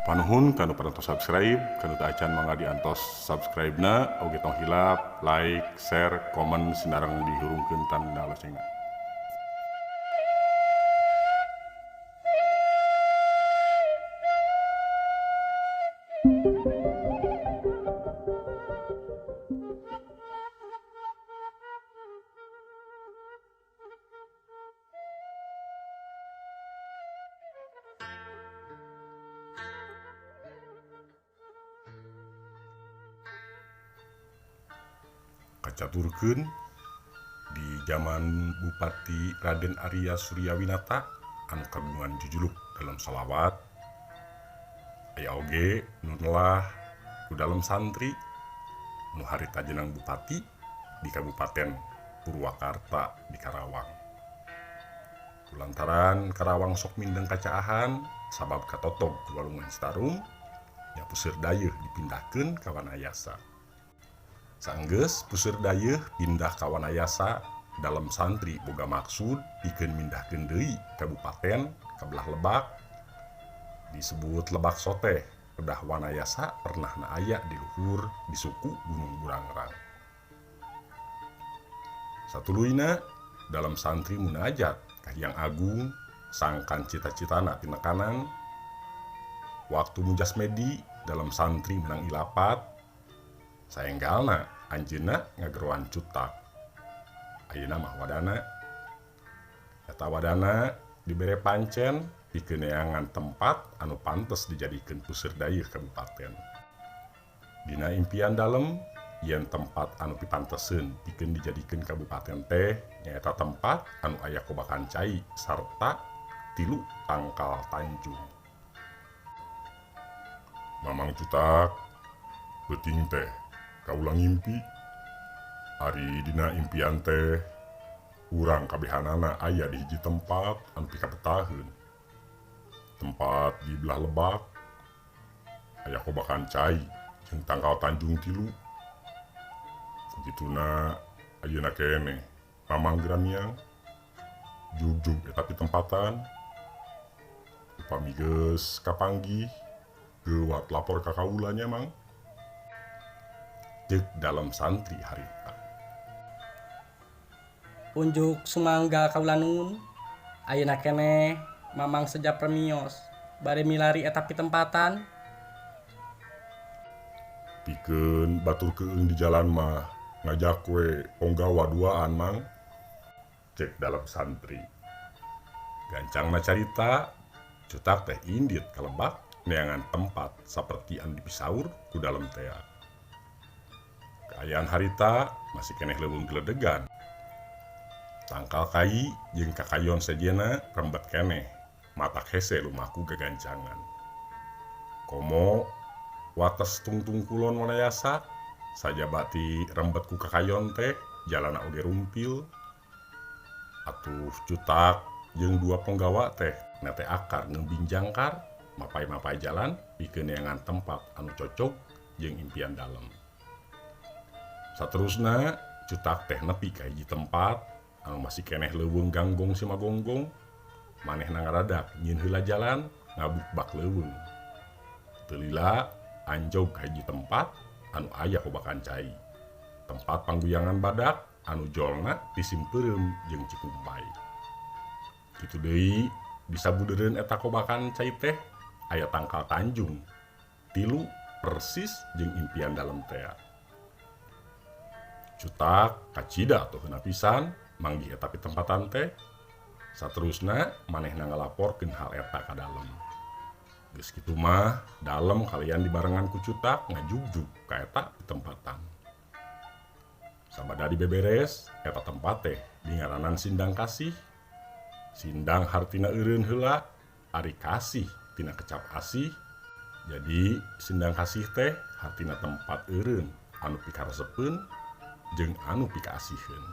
Panuhun kanu parantos subscribe, kanu teu acan mangga diantos subscribe na, oge tong hilap like, share, komen sinareng dihurungkeun tanda loncengna. Kacaturkeun di zaman Bupati Raden Arya Suryawinata anu kagungan jujuluk dalam salawat aya oge nu nelah ku dalem santri nu harita jenang bupati di Kabupaten Purwakarta di Karawang. Kulantaran Karawang sok mindeng kacaahan sabab katotog ku walungan Citarum nya puseur dayeuh dipindahkeun ka Wanayasa. Sanggeus puseur dayeuh pindah ka Wanayasa dalam santri boga maksud pikeun mindahkeun deui kabupaten ka belah Lebak disebut Lebak Soteh pedah Wanayasa pernah na aya di luhur di suku Gunung Burangrang. Satuluyna dalam santri munajat ka Hyang Agung sangkan cita-citana tinekanan waktu mujasmedi dalam santri menang ilapat saenggalna anjeunna ngageroan cutak. Ayeuna mah wadana. Eta wadana dibere pancen pikeun neangan tempat anu pantes dijadikeun puseur dayeuh kabupaten. Dina impian dalem yen tempat anu pipanteseun pikeun dijadikeun kabupaten teh nyaeta tempat anu aya kobakan cai sarta tilu tangkal tanjung. Mamang Cutak beuting teh kaula ngimpi. Ari dina impian teh urang kabehanana aya di hiji tempat anu pikapetaheun. Tempat di belah Lebak aya kobakan cai jeung tangkal tanjung tilu. Kukituna ayeuna keneh Mamang Gramiang jugjug eta pitempatan. Upami geus kapanggih geuwat lapor ka kaula nya Mang. Ceuk dalam santri harita. Unjuk sumangga kaula nuhun. Ayeuna keneh Mamang seja permios bade milari eta pitempatan. Pikeun batur keung di jalan mah ngajak we ponggawa duaan Mang. Cek dalam santri. Gancangna carita Cutak teh indit ka Lebak neangan tempat saperti anu dipisaur ku dalem tea. Kaayaan harita masih keneh leuweung geledegan. Tangkal kai jeung kakayon sejenna rembet keneh, matak hese lumaku gagancangan. Komo wates tungtung kulon Wanayasa sajabati rembet ku kakayon teh jalana oge rumpil. Atuh Cutak jeung dua penggawa teh nete akar ngeubing jangkar mapai-mapai jalan pikeun neangan tempat anu cocok jeung impian dalem. Saterusna Cutak teh nepi ka hiji tempat anu masih keneh leuweung ganggong simagonggong manehna ngaradak nyieun heula jalan ngabukbak leuweung. Teu lila anjog ka hiji tempat anu aya kobakan cai. Tempat pangguyangan badak anu jolna disimpeureum jeung Cikumpai. Kitu deui di sabudeureun eta kobakan cai teh aya tangkal tanjung tilu persis jeung impian dalem tea. Cutak kacida atuh heuna pisan manggih eta pitempatan teh. Saterusna manehna ngalaporkeun hal eta ka dalem. Geus kitu mah dalem kalian dibarengan ku Cutak ngajugjug ka eta pitempatan. Sabada dibeberes eta tempat teh dingaranan Sindang Kasih. Sindang hartina eureun heula, ari kasih tina kecap asih. Jadi Sindang Kasih teh hartina tempat eureun anu pikaresepeun jeung anu pikaasiheun.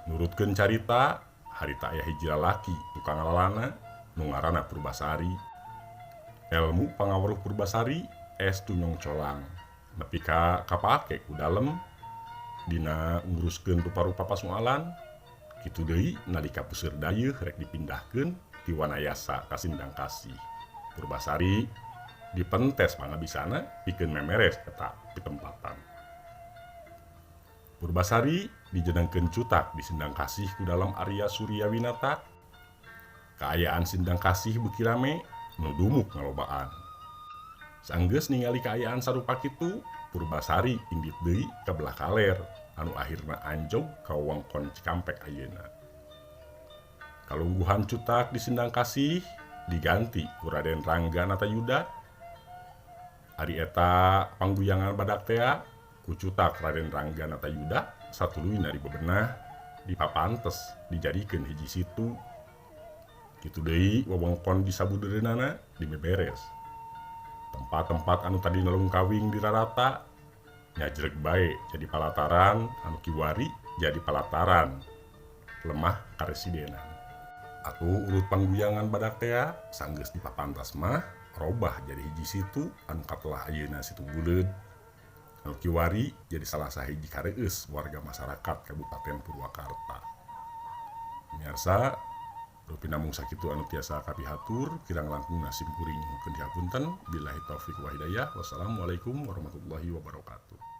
Nurutkeun carita, harita aya hiji lalaki tukang lalana nu ngaranna Purbasari. Elmu pangaweruh Purbasari estu nyongcolang nepi ka kapake ku dalem dina nguruskeun rupa-rupa pasualan. Kitu deui nalika puseur dayeuh rek dipindahkeun ti Wanayasa ka Sindang Kasih. Purbasari dipentes pangabisana pikeun memeres eta pitempatan. Purbasari dijenengkeun cutak di Sindang Kasih ku Dalem Arya Suryawinata. Kaayaan Sindang Kasih beuki rame nu dumuk ngalobaan. Sanggeus ningali kaayaan sarupa kitu, Purbasari indit deui ka belah kaler anu akhirna anjog ka wewengkon Cikampek ayeuna. Kalungguhan cutak di Sindang Kasih diganti ku Raden Rangga Natayuda. Ari eta pangguyangan badak tea ku cutak Raden Rangga Natayuda satuluyna dibebenah dipapantes dijadikeun hiji situ. Kitu deui wewengkon di sabudeureunana dibeberes. Tempat-tempat anu tadina lungkawing dirarata nyajreg bae jadi palataran anu kiwari jadi palataran lemah karesidenan. Atuh urut pangguyangan badak tea sanggeus dipapantas mah robah jadi hiji situ anu katelah ayeuna Situ Buleud. Anu kiwari jadi salah sahiji kareueus warga masyarakat Kabupaten Purwakarta. Pemirsa, rupi namung sakitu anu tiasa kapihatur, kirang langkung sim kuring nyuhunkeun dihapunten. Billahi taufik wa hidayah. Wassalamualaikum warahmatullahi wabarakatuh.